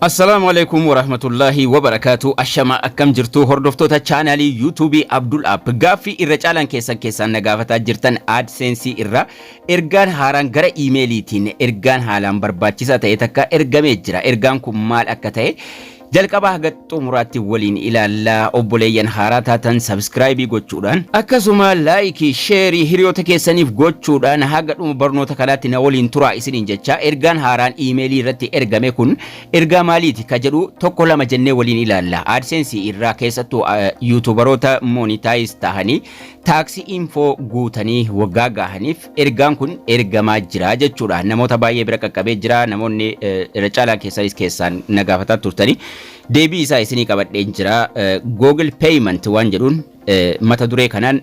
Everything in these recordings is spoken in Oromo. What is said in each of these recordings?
Assalaamu alaikum warahmatullahi wabarakaatu. Ashama, akkam jirtu hordoftoota chaanaalii YouTubeii Abdul App? Gaaffii irra caalaan keessan keessaan na gaafataa jirtan, AdSense irra ergaan haaraan gara iimeeliitiin ergaan haalaan barbaachisaa ta'e takka ergamee jira. Ergaan kun maal akka ta'e jalqabaa haga xumuraatti waliin ilaallaa. Obboleeyyan haaraa taatan subscribe gochuudhaan, akkasuma like, share hiriyoota keessaniif gochuudhaan haga dhuma barnoota kanaatti na waliin turaa isiniin jecha. Ergaan haaraan iimeelii irratti ergame kun ergaa maaliiti ka jedhu tokko lama jennee waliin ilaalla. AdSense irraa keessattuu YouTuberoota monetize tahanii tax info guutanii waggaa gahaniif ergaan kun ergamaa jira jechuudha. Namoota baay'ee bira qaqqabee jira. Namoonni irra caalaan keessanis keessaan na gaafataa turtanii deebii isaa isinii qabadheen jira. Google Payment waan jedhuun mata duree kanaan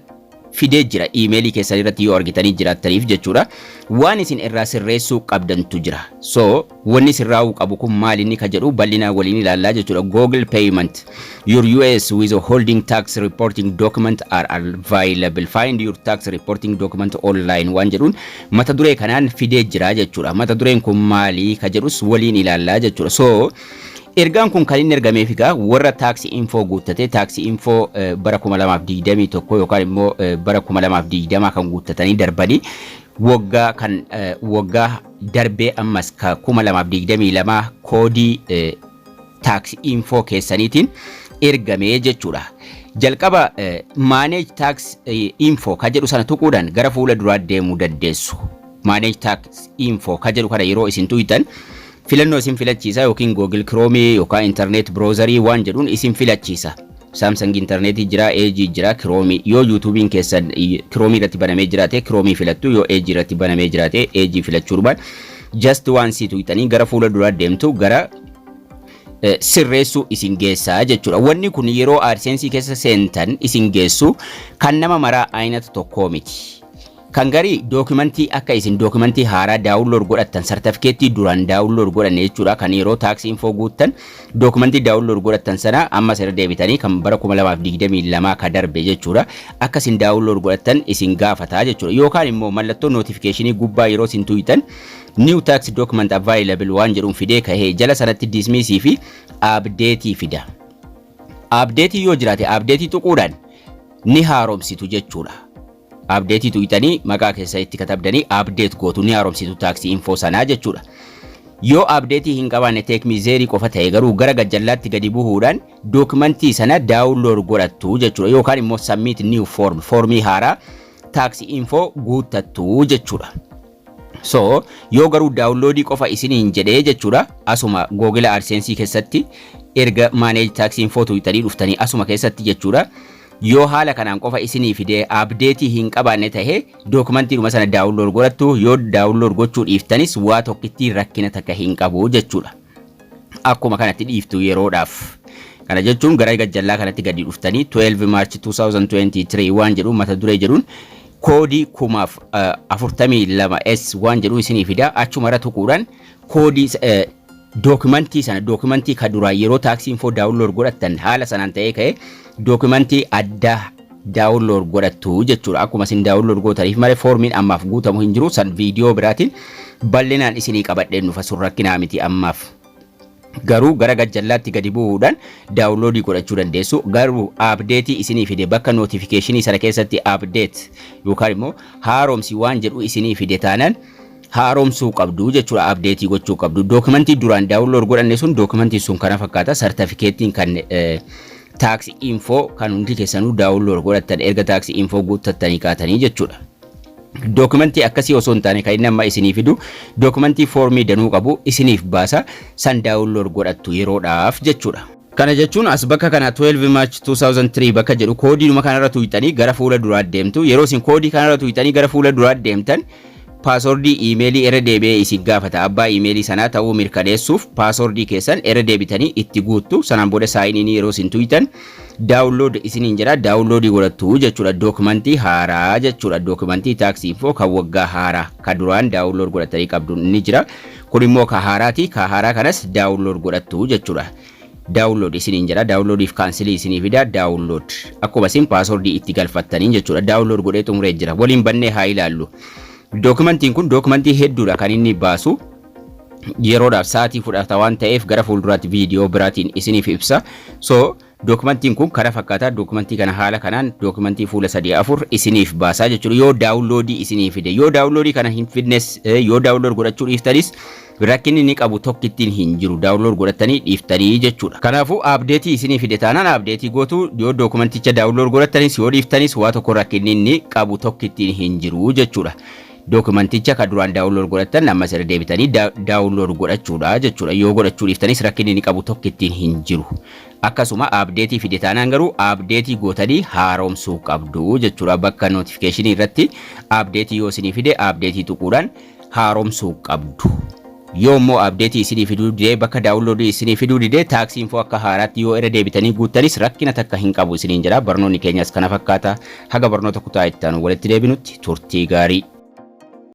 fidee jira iimeelii keessan irratti yoo argitanii jiraattaniif jechuudha. Waan isin irraa sirreessuu qabdantu jira. So wanni sirraa'uu qabu kun maal inni ka jedhu bal'inaan waliin ilaallaa jechuudha. Google Payment: Your US withholding tax reporting document are available. Find your tax reporting document online waan jedhuun mata duree kanaan fidee jira jechuudha. Mata dureen kun maali ka jedhus waliin ilaallaa jechuudha. So ergaan kun kan inni ergameef egaa warra tax info guuttate, tax info bara 2021 yookaan immoo bara 2020 kan guuttatanii darbanii, waggaa kan waggaa darbee ammas ka 2022 koodii tax info keessaniitiin ergamee jechuudha. Jalqaba manage tax info ka jedhu sana tuquudhaan gara fuula duraa deemuu dandeessu. Manage tax info ka jedhu kana yeroo isin tuqxan filannoo isin filachiisa, yookiin Google Chrome yookaan internet browserii waan jedhuun isin filachiisa. Samsung internetii jira, Edge jira, Chrome. Yoo YouTubein keessan Chrome irratti banamee jiraate Chrome filattu, yoo Edge irratti banamee jiraate Edge filachuu. Just once tuqxanii gara fuula duraa deemtu, gara sirreessuu isin geessaa jechuudha. Wanni kun yeroo AdSense keessa seentan isin geessu kan nama maraa aynata tokkoo miti. Kan garii dookimantii akka isin dookimantii haaraa download godhattan, sartifikeettii duraan download godhanne jechuudha. Kan yeroo tax info guuttan dookimantii download godhattan sana ammas irra deebitanii kan bara 2022 ka darbe jechuudha. Akka isin download godhattan isin gaafataa jechuudha. Yookaan immoo mallattoo notificationii gubbaa yeroo isin tuqxan new tax document available waan jedhuun fidee kahee jala sanatti dismissii fi updateii fida. Updateii yoo jiraate updateii tuquudhaan ni haaromsitu jechuudha. Updateii tuqxanii maqaa keessa itti katabdanii update gootu, ni haaromsitu tax info sanaa jechuudha. Yoo updateii hin qabaanne, take me thereii qofa ta'e garuu, gara gajjallaatti gadi bu'uudhaan dookimantii sana download godhattu jechuudha. Yookaan immoo submit new form, foormii haaraa tax info guuttattu jechuudha. So yoo garuu downloadii qofa isiniin jedhee jechuudha, asuma Google AdSense keessatti erga manage tax info tuqxanii dhuftanii asuma keessatti jechuudha. Yoo haala kanaan qofa isinii fidee updateii hin qabaanne ta'e, dookumantiidhuma sana download godhattu. Yoo download gochuu dhiiftanis waa tokkittii rakkina takka hin qabu jechuudha. Akkuma kanatti dhiiftu yeroodhaaf. Kana jechuun gara gajjallaa kanatti gadi dhuftanii 12 March 2023 waan jedhu mata duree jedhuun koodii 1042 S waan jedhu isinii fida. Achumarra tuquudhaan koodii dookimantii sana, dookimantii ka duraa yeroo tax info download godhattan haala sanaan ta'ee ka'e, dookimantii addaa download godhattu jechuudha. Akkuma isin download gootaniif malee foormiin ammaaf guutamu hin jiru. San viidiyoo biraatiin bal'inaan isinii qabadheen dhufa, sun rakkinaa miti ammaaf. Garuu gara gajjallaatti gadi bu'uudhaan downloadii godhachuu dandeessu. Garuu updateii isinii fide, bakka notificationii sana keessatti update yookaan immoo haaromsi waan jedhu isinii fide taanaan haaromsuu qabdu jechuudha, updateii gochuu qabdu. Dookimantii duraan download godhanne sun, dookimantiin sun kana fakkaata. Sartifikeettiin kan tax info kan hundi keessanuu download godhattan erga tax info guuttattanii kaatanii jechuudha. Dookimantii akkasii osoo hin taane, kan inni amma isinii fidu dookimantii foormii danuu qabu isiniif baasa, san download godhattu yeroodhaaf jechuudha. Kana jechuun as bakka kana 12 March 2003 bakka jedhu koodiidhuma kanarra tuqxanii gara fuula duraa deemtu. Yeroo isin koodii kanarra tuqxanii gara fuula duraa deemtan passwordii iimeelii irra deebi'ee isin gaafata. Abbaa iimeelii sanaa ta'uu mirkaneessuuf passwordii keessan irra deebitanii itti guuttu. Sanaan booda sign inii yeroo isin tuqxan download isiniin jedha, downloadii godhattu jechuudha. Dookimantii haaraa jechuudha. Dookimantii tax info kan waggaa haaraa kan duraan download godhatanii qabdu ni jira. Kun immoo ka haaraati. Ka haaraa kanas download godhattu jechuudha. Download isiniin jedha, downloadiif cancelii isinii fida. Download akkuma isin passwordii itti galfattaniin jechuudha. Download godhee xumuree jira. Waliin bannee haa ilaallu. Dookimantiin kun dookimantii hedduudha kan inni baasu. Yeroodhaaf sa'aatii fudhata waan ta'eef gara fuulduraatti viidiyoo biraatiin isiniif ibsa. So dookumentiin kun kana fakkaata. Dookumentii kana haala kanaan dookumentii fuula sadii afur isiniif baasaa jechuudha. Yoo downloadii isinii fide, yoo downloadii kana hin fidnes, yoo download godhachuu dhiiftanis rakkinni inni qabu tokkittiin hin jiru, download godhatanii dhiiftanii jechuudha. Kanaafuu updateii isinii fide taanaan updateii gootu. Yoo dookumenticha download godhatanis yoo dhiiftanis waa tokko rakkinni inni qabu tokkittiin hin jiru jechuudha. Dookumenticha kan duraan download godhatan ammas irra deebitanii download godhachuudha jechuudha. Yoo godhachuu dhiiftanis rakkinni inni qabu tokkittiin hin jiru. Akkasuma updateii fide taanaan garuu updateii gootanii haaromsuu qabdu jechuudha. Bakka notificationii irratti updateii yoo isinii fide updateii tuquudhaan haaromsuu qabdu. Yoo immoo updateii isinii fiduu didee, bakka downloadii isinii fiduu didee, tax info akka haaraatti yoo irra deebitanii guuttanis rakkina takka hin qabu isiniin jedha. Barnoonni keenyas kana fakkaata. Haga barnoota kutaa itti aanu walitti deebinutti turtii gaarii.